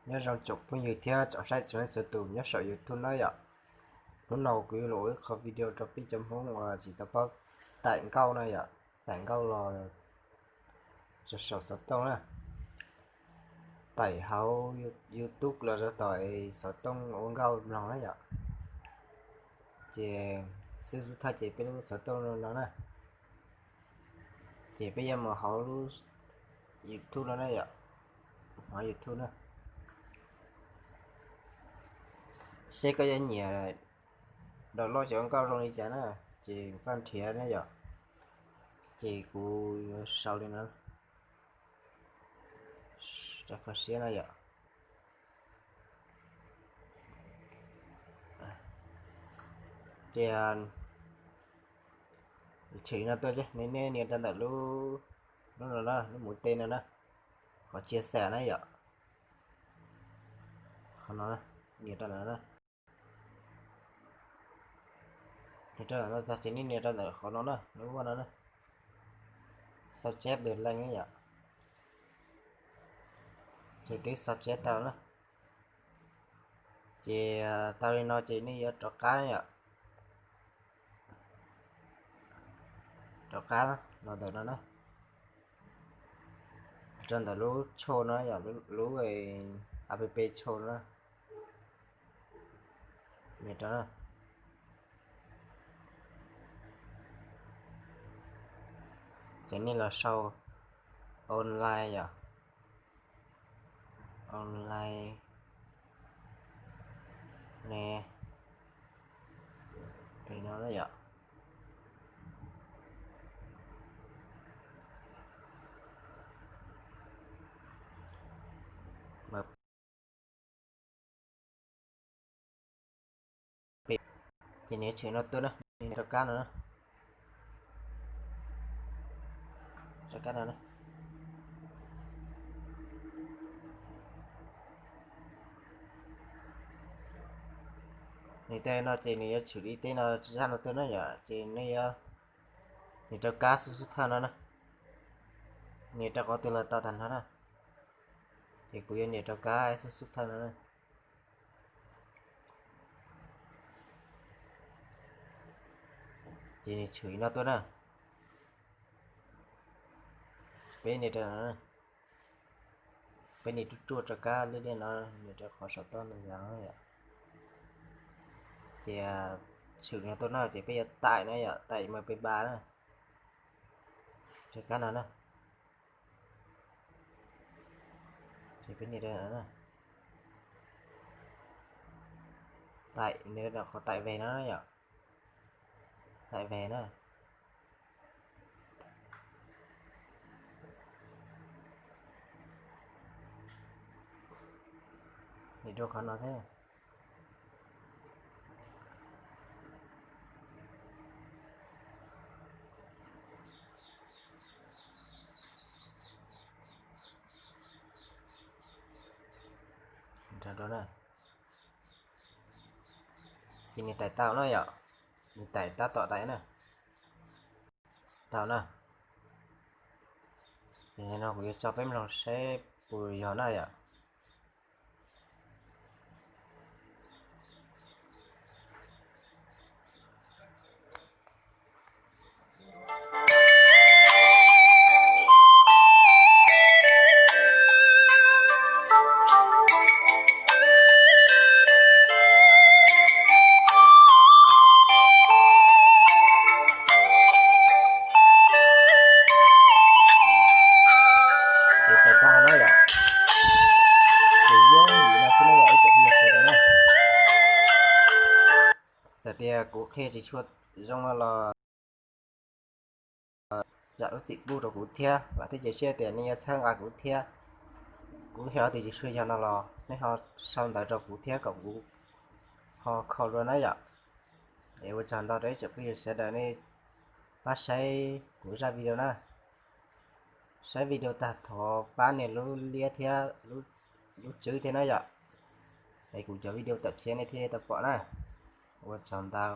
Nyob zoo tsoom phooj ywg thiab tsoom saib txhua leej txhua tus nyob saum YouTube na yom. Hnub no kuv yuav los ua ib qho video rau peb cov Hmoob uas tsis tau paub taim nkauj na yom, taim nkauj los saum xov tooj na, taim hauv YouTube los rau tom xov tooj ua nkauj mloog na yom. Ces xub xub thawj ces peb lub xov tooj no na, ces peb yuav mus hauv lub YouTube no na yom, hauv YouTube na, seb koj yuav nyiam download cov nkauj zoo li cas na, ces koj nrhiav na yom. Ces kuv yuav sau li no, rau koj siab na yom. Ces tshwm no tuaj, nej nias rau ntawm lub, lub no na, lub mus tej no na, qhov chia sẻ na yom. Qhov no, nias rau ntawm no na, nias rau ntawm no tag ces nej nias rau ntawm qhov no na, lub ua no na, sao chép được link na yom. Ces twb sao chép tau na. Ces tau li no ces nej yuav rov qab na yom, rov qab los ntawm no na, rau ntawm lub tsho no yom, lub app tsho no, nias rau na. Ces nej los sau online yom, online ne, li no na yom. Ces nws tshwm no tuaj na, rau kab no na, rau kab no na. Nws tej no ces nws yuav tshwm li tej no zaj no tuaj na yom, ces nej yuav nias rau kab xub xub thawj no na, nias rau qhov twg los tau tag nrho na. Ces kuv yuav nias rau kab xub xub thawj no na. Ces nws tshwm li no tuaj na. Peb nias rau, peb nias ruaj ruaj rau kab liab liab no, nias rau qhov saum toj no yom. Ces tshwm no tuaj na, ces peb yuav taim na yom, taim M P ba na, rau kab no na. Ces peb nias rau no na, taim, qhov taim ves no yom, taim ves na. Nias rau qhov no thiab. Ces nws taim tau na yom, nws taim tab tom taim na, tau na. Ces no kuv yuav tso peb mloog seb puas yog na yom. Ces tau tag na yom. Ces yooj yim no xwb na yom ib tsoom phooj ywg sawv daws na. Txawm tias kuv qhia tsis tshua zoo no los zam lub txim pub rau kuv thiab, vam thiab cia siab tias nej yuav txhawb nqa kuv thiab. Kuv yog tus tsis tshua yog no los nej ho sau ntawv rau kuv thiab kom kuv ho kho dua na yom. Es ua tsaug ntau rau ib tsoom phooj ywg sawv daws nej pab saib kuv zaj video na. Saib video tag thov pab nias lub liab thiab lub tswb thiab na yom. Es kuv cov video tom tshiab nej thiaj li tau pom na. Ua tsaug ntau.